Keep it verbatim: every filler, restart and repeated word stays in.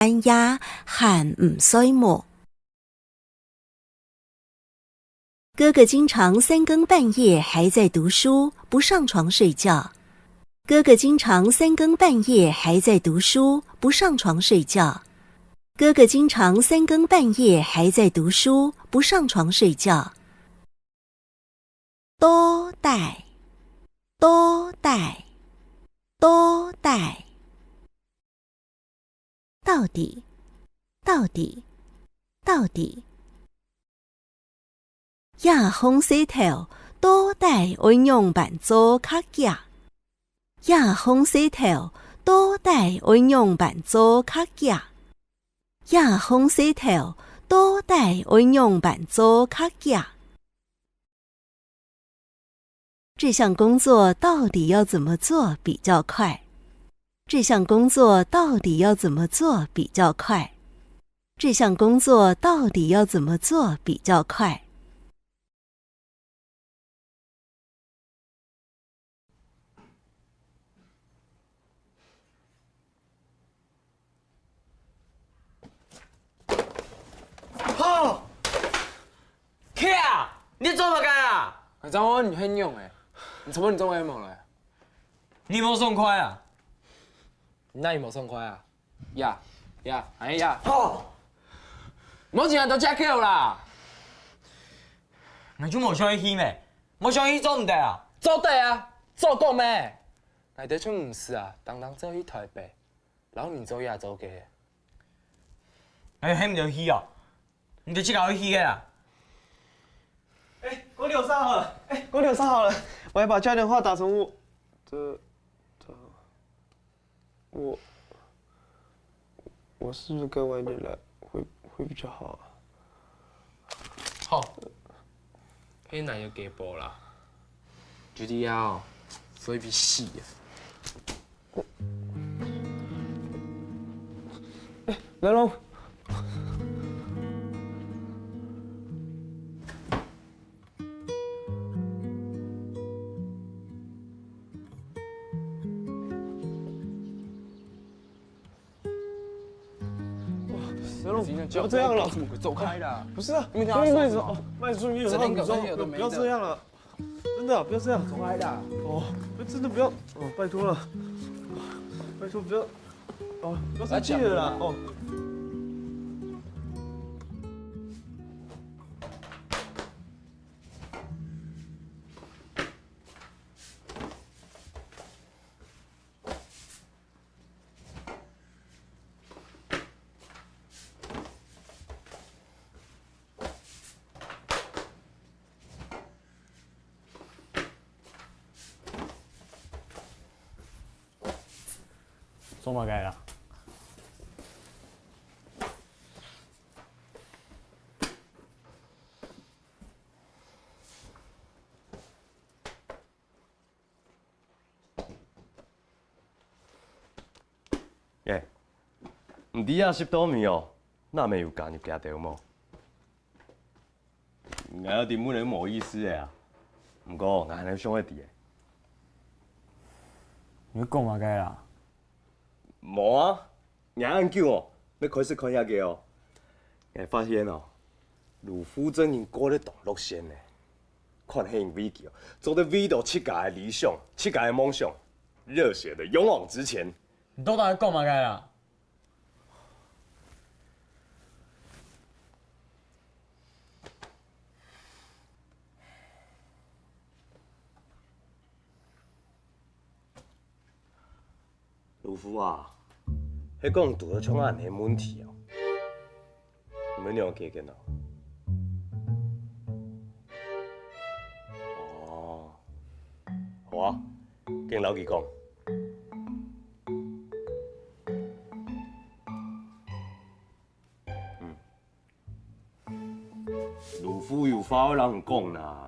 半夜還毋睡目。哥哥經常三更半夜還在讀書，不上床睡覺。哥哥經常三更半夜還在讀書，不上床睡覺。哥哥經常三更半夜還在讀書，不上床睡覺。到底，到底，到底。 到底，到底，到底。這項事頭到底愛仰般做較遽？這項事頭到底愛仰般做較遽？這項事頭到底愛仰般做較遽？ 這項工作到底要怎麼做比較快？這項工作到底要怎麼做比較快？這項工作到底要怎麼做比較快？ 好！去啊！你做麼个啊？𠊎正問你很勇欸，你怎麼你做麼个無來？你無爽快啊？哪裡無爽快啊？呀呀，哎呀！好！莫整到遮久啦！𠊎就無想愛去咩？無想愛去做毋得啊？做得啊！做講咩？𠊎兜就毋使啊，當當走去台北。 摎你做這做个。哎，喊你去哦，你就自家愛去个啦。哎，光流上好了，哎，光流上好了，我要把家里的话打成我，这，这，我，我是不是跟晚一点来会，会比较好啊？好， 該哪有幾步啦？就這樣哦，所以比死啊！來咯。 不要这样了。走开啦！不是啊，你们讲麦子，麦子树，你有时候不要这样了，真的不要这样，走开啦！哦，真的不要，哦，拜托了，拜托不要，哦，不要生气了啦，哦。 做麼个啦？ 耶，毋知啊，十多米哦，哪會有加入佢兜無？𠊎愛問你無意思个啊，毋過𠊎還係想愛知个。你講麼个啦？無啊， 𠊎恁久哦，愛開始看這个哦。𠊎發現哦，盧富真人過得當樂線呢。看係因為佢哦，做得為著自家个理想、自家个夢想，熱血的勇往直前。你到底愛講麼个啦？ 盧富啊，係講堵著像恁仔問題哦，你愛仰般解決呢？哦，好啊，緊摎佢講。嗯。 盧富有話愛摎你講啦，